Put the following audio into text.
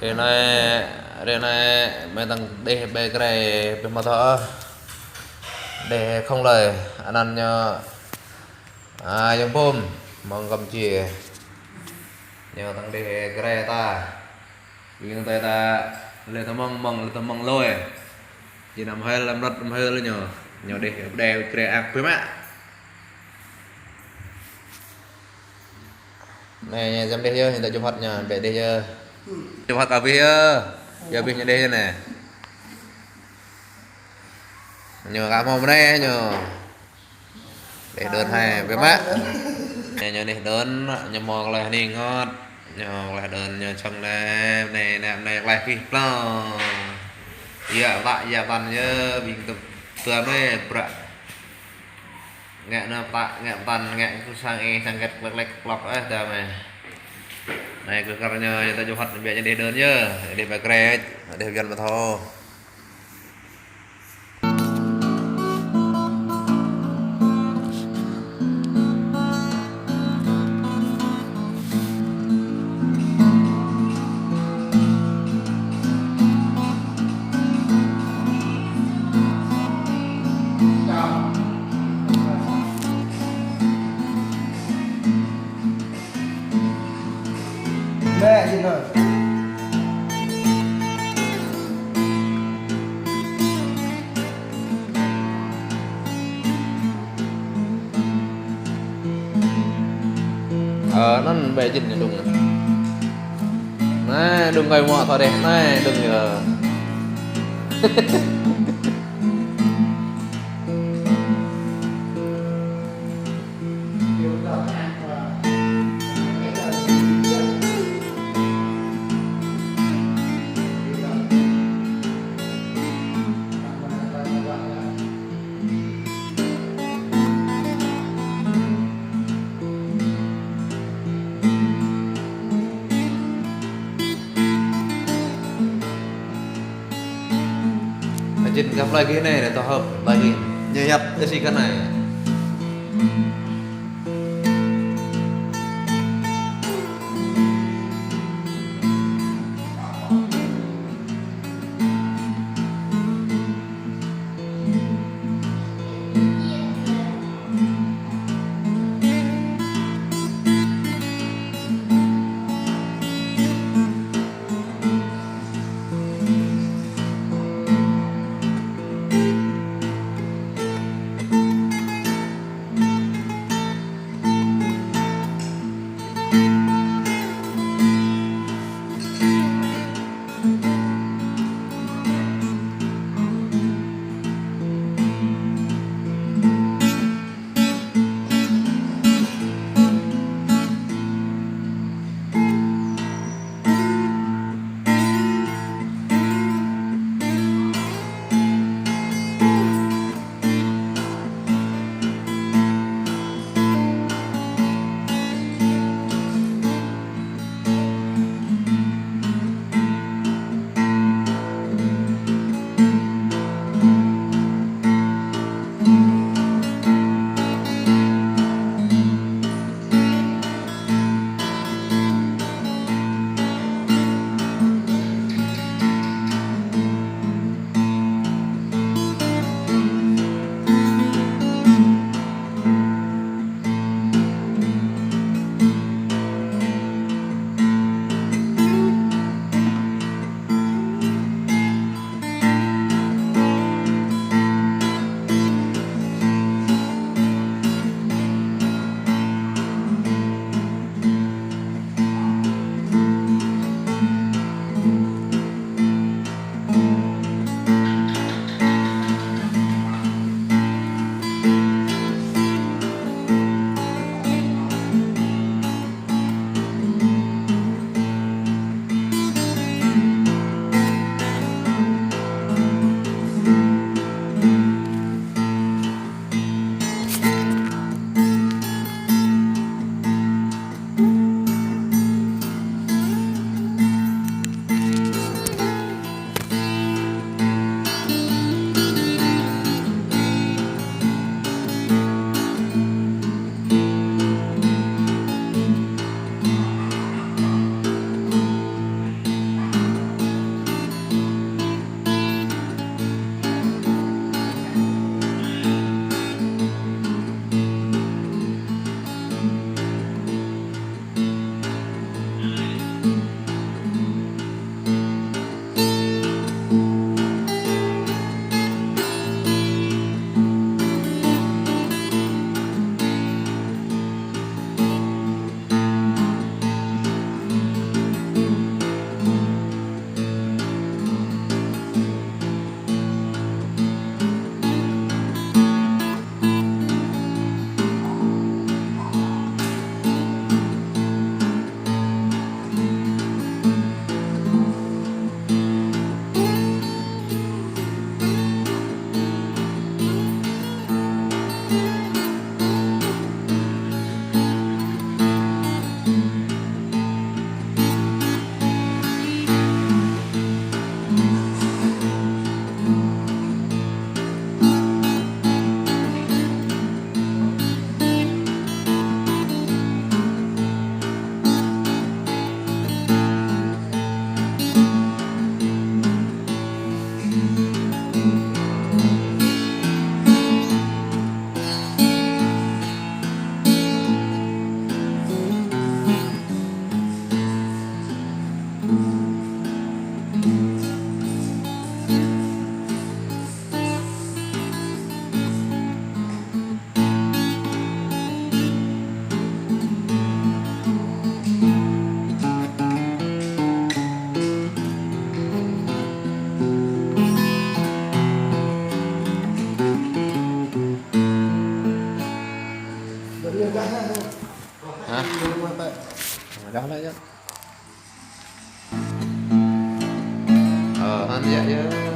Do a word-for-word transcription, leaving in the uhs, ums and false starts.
Ră anai, ră anai mơi tăng đeh ƀơi Grai, ƀơi mơta. Đeh không lời, anăn ñu, a, Yong Pôm, mơ̆ng Campuchia. Ñu tăng đeh Grai ta. Ƀing tơi ta, lĕ ta mơ̆ng, mơ̆ng, lĕ ta mơ̆ng lôi. Či năm hơi, lăm rơ̆t, năm hơi lĕ ñu. Ñu đeh, đeh Grai ăk ƀơi mă. Anai, anai, jăm đeh yơh, ñu ta čuh hăt ñu, ƀĕ đeh yơh. Čuh hăt kơ abih yơh. Yơh abih ñu đeh yơh anai. Ñu kơ hmâo mơnai ñu. Đeh đơn hai, ƀĕ mă. Ñu, ñu đeh đơn, ñu hmâo tơlơi hning hơ̆t. Ñu hmâo tơlơi đơn, ñu čang anai, anai, anai, anai, tơlơi kih plong. Yă tă, yă tăn yơh, ƀing tơ, tơ anai, prăk. Ngă nao pơtă, ngă pơtăn, ngă kơ sang ih, sang kĕt klĕk klĕk klŏk ih, tơ mơi. Anai kơ kar ñu, ñu ta čuh hăt, ƀĕ ñu đeh đơn yơh, đeh ƀơi Grai, đeh Yuan mơ̆ thâo. Ơ, anŭn ƀĕ jing ñu đŭng. Anai, đŭng kơi mơ̆ thâo đeh, anai, đŭng yơh. Ajin găp lagi anai, anai tơhơp lagi. Ñu yap isi kơ anai. Yă, yă.